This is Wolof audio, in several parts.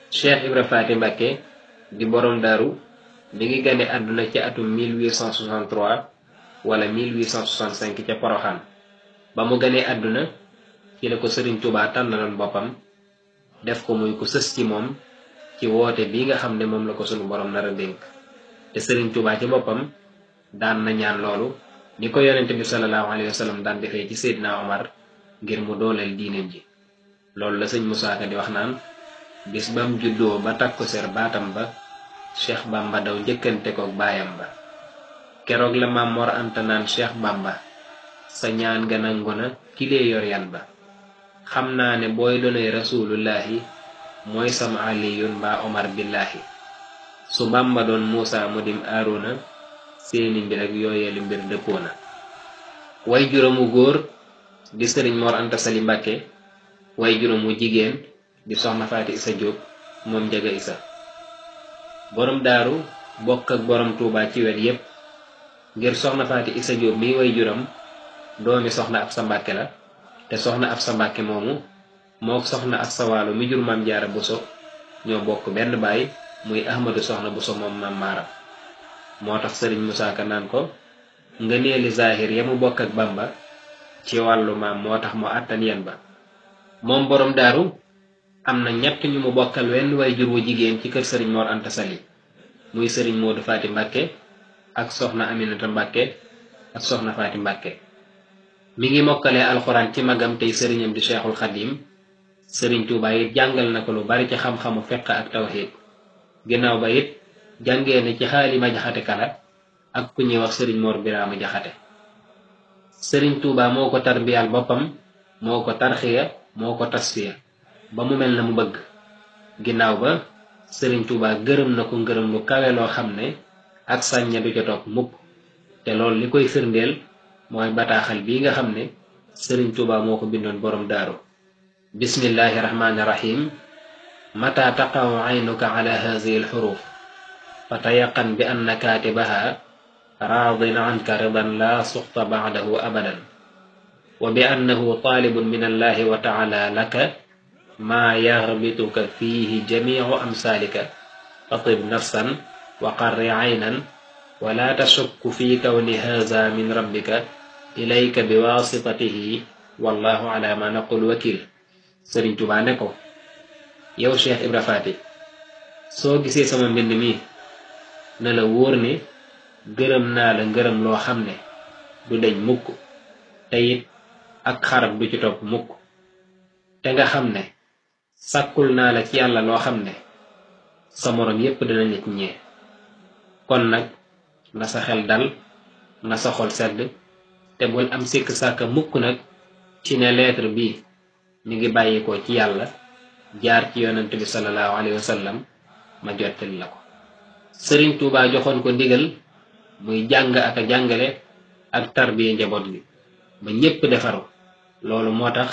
Cheikh Ibra Faty Mbacké di borom daaru mi ngi gane àdduna ci atum 1863 wala 1865 ca Poroxaan ba mu ganee àdduna ci la ko Sëriñ Tuubaa tànnaloon boppam def ko muy ku sës ci moom ci woote bi nga xam ne moom la ko sunu borom nar a dénk te Sëriñ Tuubaa ci boppam daan na ñaan loolu ni ko yonente bi sallallahu alayhi wa sallam daan defee ci Seydina Omar ngir mu dooleel diineem ji loolu la sëñ Musaa Ka di wax naan bis bam juddoo ba takku ser baatam ba Cheikh Bamba daw njëkkante kook baayam ba keroog la Maam Mor Anta naan Cheikh Bamba sa ñaan ga nangu na kilee yor yan ba xam naa ne booy doonay rasulullahi mooy sama aliyun mbaa Omar billahi su Bamba doon Muusa mu dim Aaruna seeni mbir ak yooyeelu mbir dëppoo na way juróomu góor di Sëriñ Mor Anta Sali Mbàkke way juróomu jigéen di Soxna Faati Isa Jóob moom Njaga Isa borom daaru bokk ak borom Tuubaa ci wet yépp ngir Soxna Faati Isa Jóob mi way juram doomi Soxna Absa Mbàkke la te Soxna Absa Mbàkke moomu mook Soxna Absa Waalo mi jur Maam Jaara Buso ñoo bokk benn baay muy Ahmadu Soxna Buso moom Maam Maaram moo tax Sëriñ Musaa Ka naan ko ngëneeli zaahir ya mu bokk ak Bamba ci wàllu maam moo tax mu àttan yen ba moom borom daaru am na ñett ñu mu bokkal wenn way jur wu jigéen ci kër Sëriñ Mor Anta Sali muy Sëriñ Moodu Faati Mbàkke ak Soxna Aminata Mbàkke ak Soxna Faati Mbàkke mi ngi mokkalee alxuraan ci magam tey sëriñam di Cheikhul Xadim Sëriñ Tuubaa it jàngal na ko lu bari ci xam-xamu fiqh ak tawxiid ginnaaw ba it jàngee na ci Xaalima Jaxate Kala ak ku ñuy wax Sëriñ Mor Biraama Jaxate Sëriñ Tuubaa moo ko tarbiyal boppam moo ko tarxiya moo ko tasfiya ba mu mel na mu bëgg ginnaaw ba Sëriñ Tuubaa gërëm na ko ngërëm lu kawe loo xam ne ak sàñña du ca topp mukk te loolu li koy firndeel mooy bataaxal bii nga xam ne Sëriñ Tuubaa moo ko bindoon borom daaru bismillahi rahmaani rahim mata taqaw aynuka ala hazihi alxuruf fatayaqan bi anna kaatibaha raadin anka ridan la suxta bacdahu abadan wa bi annahu taalibun min allahi wa taala laka maa yaxbituka fiihi jamiicu amsaalika fatib nafsan wa qarri aynan wala tashukku fi kawni haza min rabbika ilayka bi waasitatihi wallahu ala ma naqul wakil Sëriñ Tuubaa ne ko yow Cheikh Ibra Faty soo gisee sama mbind mi na la wóor ne gërëm naa la ngërëm loo xam ne du deñ mukk te it ak xarab du ci topp mukk te nga xam ne sàkkul naa la ci yàlla loo xam ne sa moroom yépp dina nit ñee kon nag na sa xel dal na sa xol sedd te bul am sikk sàkka mukk nag ci ne lettre bi mi ngi bàyyi ko ci yàlla jaar ci yonent bi sallallahu alayhi wa sallam ma jottali la ko Sëriñ Tuubaa joxoon ko ndigal muy jàng ak a jàngale ak tarbiya njaboot gi ba ñépp defaru loolu moo tax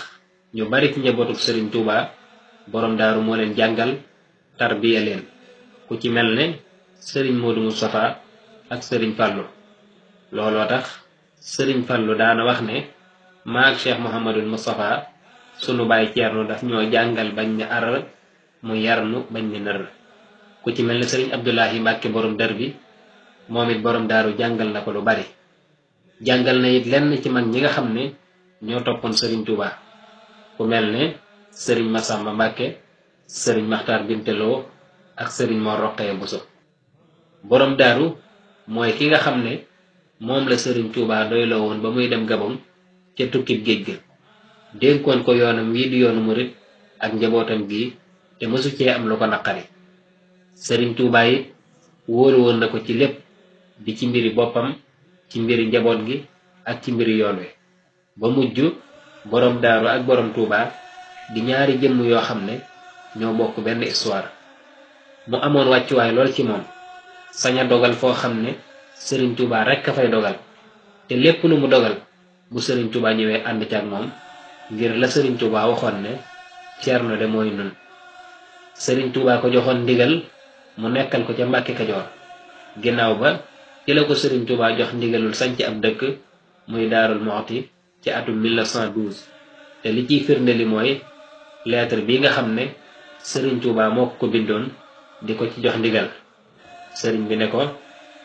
ñu bari ci njabootuk Sëriñ Tuubaa borom daaru moo leen jàngal tarbiya leen ku ci mel ne Sëriñ Moodu Mustafa ak Sëriñ Fallu looloo tax Sëriñ Fallu daana wax ne maak Cheikh Mouhamadul Mustafa sunu baay Ceerno daf ñoo jàngal bañ ne ar mu yarnu bañ ne nër ku ci mel ne Sëriñ Abdullahi Mbàkke borom dër bi moom it borom daaru jàngal na ko lu bari jàngal na it lenn ci mag ñi nga xam ne ñoo toppoon Sëriñ Tuubaa ku mel ne Sëriñ Masamba Mbàkke Sëriñ Maxtaar Binteloo ak Sëriñ Mor Roqaya Buso borom daaru mooy ki nga xam ne moom la Sëriñ Tuubaa doyloo woon ba muy dem Gabon ca tukkib géej ga dénkoon ko yoonam wii di yoonu murit ak njabootam gi te mësu cee am lu ko naqari Sëriñ Tuubaa it wóolu woon na ko ci lépp di ci mbiri boppam ci mbiri njaboot gi ak ci mbiri yoon wi ba mujj borom daaru ak borom Tuubaa di ñaari jëmm yoo xam ne ñoo bokk benn histoire mu amoon wàccuwaay lool ci moom sañ a dogal foo xam ne Sëriñ Tuubaa rekk a fay dogal te lépp lu mu dogal bu Sëriñ Tuubaa ñëwee ànd ci ak moom ngir la Sëriñ Tuubaa waxoon ne Ceerno de mooy nun Sëriñ Tuubaa ko joxoon ndigal mu nekkal ko ca Mbàkke Kajoor ginnaaw ba ci la ko Sëriñ Tuubaa jox ndigalul sanc ab dëkk muy Daarul Muxti ci atum 1912 te li ciy firnde li mooy lettre bi nga xam ne Sëriñ Tuubaa moo ko bindoon di ko ci jox ndigal sëriñ bi ne ko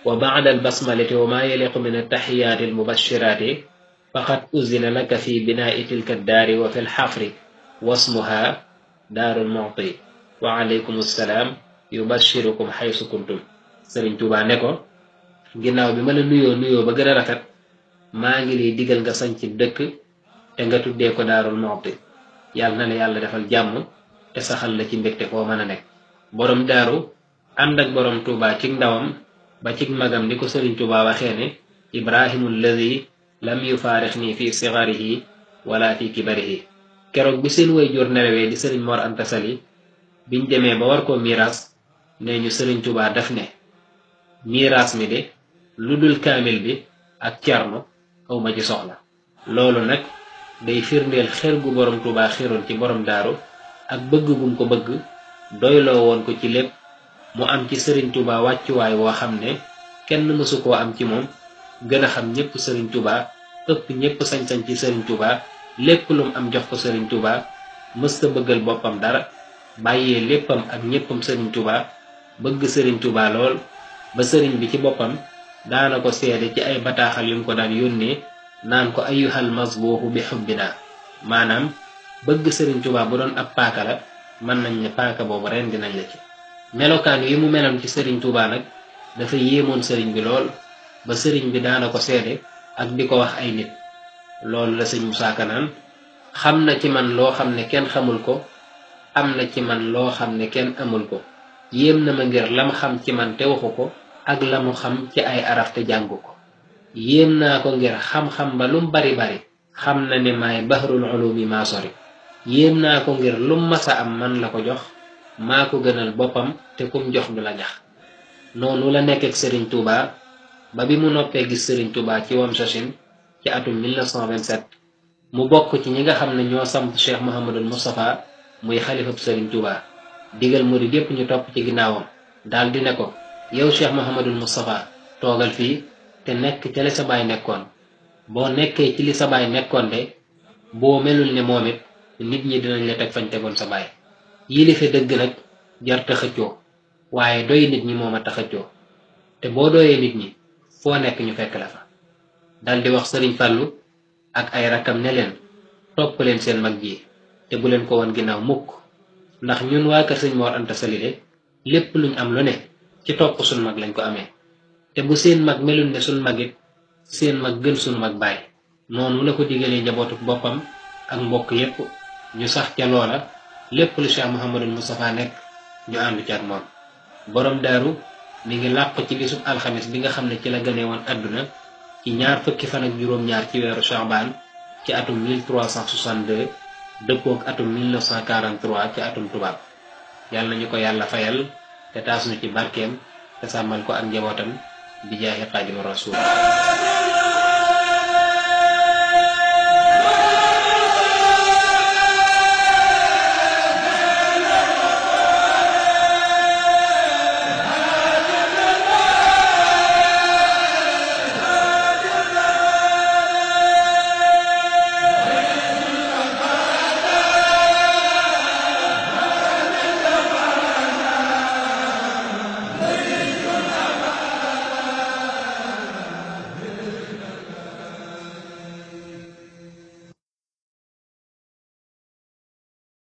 wa ba'da al basmalati wa ma yaliqu min at-tahiyyati al-mubashshirati faqad uzina laka fi binaa'i tilka ad-daari wa fi al-hafri wasmuha Daarul Muxti wa alaykum assalaam yubashshirukum haysu kuntum Sëriñ Tuubaa ne ko ginnaaw bi ma la nuyoo ba gën a rafet maa ngi lay digal nga sañc dëkk te nga tuddee ko Daarul Muxti yàlla na la yàlla defal jàmm te saxal la ci mbégte foo mën a nekk borom daaru ànd ak borom Tuubaa ci ndawam ba ci magam ni ko Sëriñ Tuubaa waxee ne ibrahimu alladi lam yufaarixni fi sigarihi wala fi kibarihi keroog bi seen way jur nelawee di Sëriñ Mor Anta Sali biñ demee ba war koo miiras nee ñu Sëriñ Tuubaa daf ne miiras mi de lu dul kaamil bi ak cerno awma ci soxla loolu nag day firndeel xër gu borom Tuubaa xéroon ci borom daaru ak bëgg gum ko bëgg doyloo woon ko ci lépp mu am ci Sëriñ Tuubaa wàccuwaay woo xam ne kenn mësu koo am ci moom gën a xam ñépp Sëriñ Tuubaa ëpp ñépp sañ-sañ ci Sëriñ Tuubaa lépp lum am jox ko Sëriñ Tuubaa mësta bëggal boppam dara bàyyee léppam ak ñéppam Sëriñ Tuubaa bëgg Sëriñ Tuubaa lool ba sëriñ bi ci boppam daana ko seede ci ay bataaxal yum ko daan yónnee naan ko ayyuhal masbuuxu bi xubbina maanaam bëgg Sëriñ Tuubaa bu doon ab paaka la mën nañ ne paaka boobu ren dinañ la ci melokaan yi mu meloon ci Sëriñ Tuubaa nag dafa yéemoon sëriñ bi lool ba sëriñ bi daana ko seede ak di ko wax ay nit loolu la sëñ Musaa Ka naan xam na ci man loo xam ne kenn xamul ko am na ci man loo xam ne kenn amul ko yéem na ma ngir lam xam ci man te waxu ko ak la mu xam ci ay araf te jàngu ko yéem naa ko ngir xam-xam ba lum bari bari xam na ne maay bahrul ulumi maa sori yéem naa ko ngir lum masa am man la ko jox maa ko gënal boppam te kum jox du la jax noonu la nekk ak Sëriñ Tuubaa ba bi mu noppee gis Sëriñ Tuubaa ci Wamsachin ci atum 1927 mu bokk ci ñi nga xam ne ñoo samp Cheikh Mouhamadul Moustapha muy xalifab Sëriñ Tuubaa digal murid yépp ñu topp ci ginnaawam daal di ne ko yow Cheikh Mouhamadul Moustapha toogal fii te nekk ca li sa baay nekkoon boo nekkee ci li sa baay nekkoon de boo melul ne moom it nit ñi dinañ la teg fañ tegoon sa baay yilife dëgg nag jar ta xëccoo waaye doy nit ñi moom a tax xëccoo te boo doyee nit ñi foo nekk ñu fekk la fa dal di wax Sëriñ Fàllu ak ay rakkam ne leen topp leen seen mag ji te bu leen ko woon ginnaaw mukk ndax ñun waa kër Sëñ Mor Anta Sali de lépp luñ am lu ne ci topp suñ mag lañ ko amee te bu seen mag melul ne suñ mag it seen mag gën suñ mag baay noonu la ko digalee njabootu boppam ak mbokk yépp ñu sax ca loola lépp lu Cheikh Mouhamadul Moustapha nekk ñu àndu ci ak moom borom daaru mi ngi làqu ci bisub alxamis bi nga xam ne ci la gënee woon àdduna ci ñaar fukki fan ak juróom-ñaar ci weeru Sha'ban ci atum 1362 dëppook atum 1943 ci atum tubaab yàlla nañu ko yàlla fayal te taas nu ci barkeem te sàmmal ko ak njabootam bi jaahi Xaadimu Rasuul